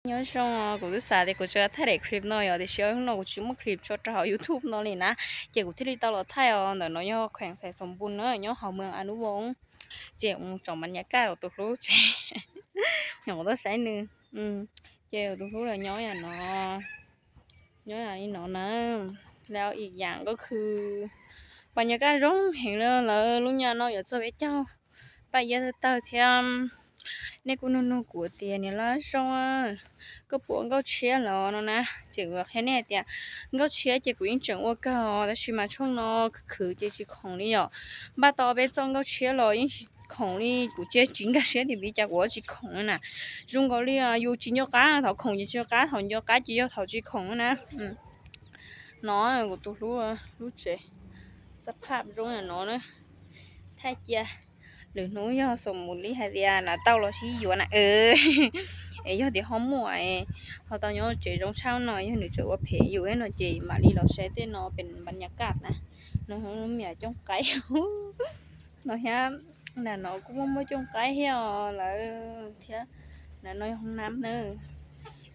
Nyob zoo, kuv twb xav tias kuv tsuas thaij daim clip no yom, tiam sis hnub no kuv tsis muaj clip tso rau hauv YouTube no li na, ces kuv thiaj li tau los thaij os. Ntawm no yog kheem Xais Xoos Npus na, nyob hauv Mees As Nub Voos. Ces mus tsom npas nyas kaj uas tus hlub tsev, nyuam qhuav tuaj saib nws. Ces tus hlub los nyob yam no, nyob yam li no na. Lawv ib yam nkaus khw npas nyas kaj zoo heev li. Lawv lub nyas no yuav txog peb caug paj iab tawg tawg thiab. Nej kuj nug nug kuv tias niam Laj Zoo, koj puas ua nkauj tshiab los no na? Ces kuv qhia nej hais tias nkauj tshiab ces kuv yeej tseem ua kawg os, tab sis mas tshooj no khwv khwv ces tsis khoom li yom. Npaj tau peb txoj nkauj tshiab los yeej tsis khoom li, kuv cia tsis nkag siab tias vim cas kuv tsis khoom li na. Zoo nkaus li yus tsis nco qab thaum khoom ces tsis nco qab, thaum nco qab ces yog thaum tsis khoom na. No kuv tus hlub, hlub tsev, xab phaj zoo yam no na. Thaij cia, lwm hnub yog xaus mus li hais tias lam tau los sib yuav na. Es yog tias ho muaj, ho tau nyob tsev zoo tshaj no, yog nws tseem ua phem yus no ces mam li los saib tej no pem npas nyas kaj na. No me nyuam cooj qaib no thiab, nram no kuj muaj muaj cooj qaib thiab os lawm thiab. Nram no yog hoob nab na,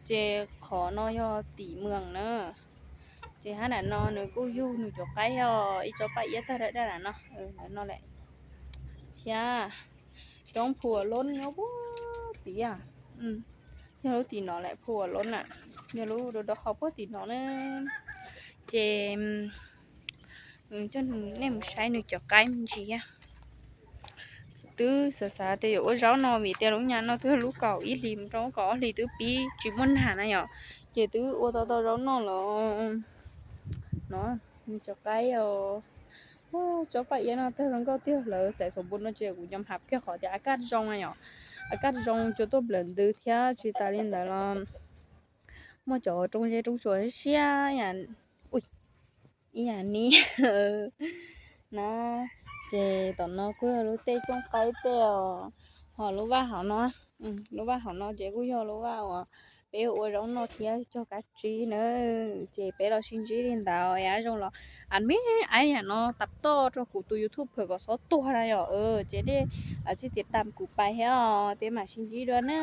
ces qhov no yog tim Mees na. Ces hab nram no nws kuj yug nws cov qaib thiab os, ib tsob paj iab tawg daj daj nram no, no lawm. Thiab roob Phu Ua Loob nyob puag tim, yog lub tim no lawm, Phu Ua Loob na, yog lub do do ho puag tim no na. Ces coj nej mus saib nws cov qaib me ntsis thiab. Twb xav xav tias yuav ua zaub no vim tias lub nyas no twb yog lub kaum ib hlis mus rau kaum ob hlis twb pib tsis muaj nag na yom, ces twb ua tau tau zaub noj lawm. No, nws cov qaib os. Tsob paj iab no tawg zoo nkauj tiag. Lawv Xais Xoos Npus no ces kuv nco hab kiag qhov tias a kaj zoo na yom, a kaj zoo cua tuaj nplawm ntws thiab. Tsis tas li ntawd los muaj cov roob zeb roob tsuas siab, ib yam ni na. Ces tom no kuj yog lub tej cooj qaib tej os. Ho lub vaj hauv no, lub vaj hauv no ces kuj yog lub vaj uas peb ua zaub noj thiab cog kab tsib na. Ces peb los sib ntsib li ntawd, yam zoo los a me ab yam no tas toj rau kuv tus YouTube kom xob tuag na yom. Ces nej txhij tias tam kuv pais thiab os, peb mam sib ntsib dua na.